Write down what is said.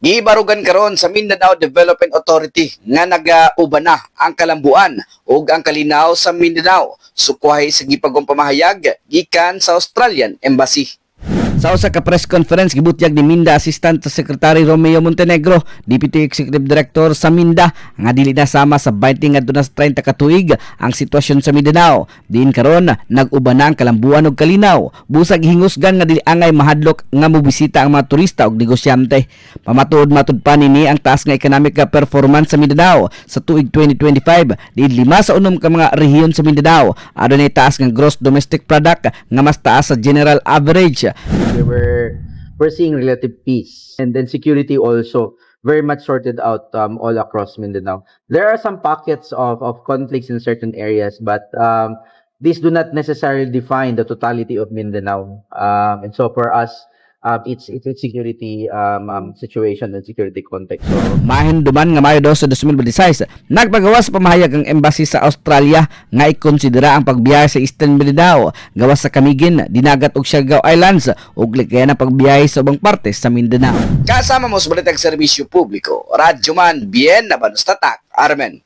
Gibarugan karon sa Mindanao Development Authority nga nagauban na ang kalambuan ug ang kalinaw sa Mindanao, sukwahi sa gipagong pamahayag gikan sa Australian Embassy. Sa usa ka press conference, gibutyag ni Minda Assistant Secretary Romeo Montenegro, Deputy Executive Director sa Minda, nga dili na sama sa 20 ngadto na sa 30 ka tuig ang sitwasyon sa Mindanao. Diin karon nag-uban na ang kalambuan ug kalinaw. Busag hingusgan nga dili angay mahadlok nga mobisita ang mga turista ug negosyante. Pamatuod matud pa nini ang taas nga economic performance sa Mindanao sa tuig 2025, diin 5 sa 6 ka mga rehiyon sa Mindanao adunay taas nga gross domestic product nga mas taas sa general average. We're seeing relative peace and then security also very much sorted out all across Mindanao. There are some pockets of conflicts in certain areas, but these do not necessarily define the totality of Mindanao. And so for us, it's security situation and security context. So Mahinumduman nga Mayo 2 sa 2026, nagpagawas sa pamahayag ang embassy sa Australia nga ikonsidera ang pagbiyahe sa Eastern Mindanao gawas sa Camiguin, Dinagat ug Siargao Islands ug likayan ang pagbiyahe sa ubang parte sa Mindanao. Kasama mo sa Balitag Serbisyo Publiko, Radyoman Bien Nabanos Tatak, Armen.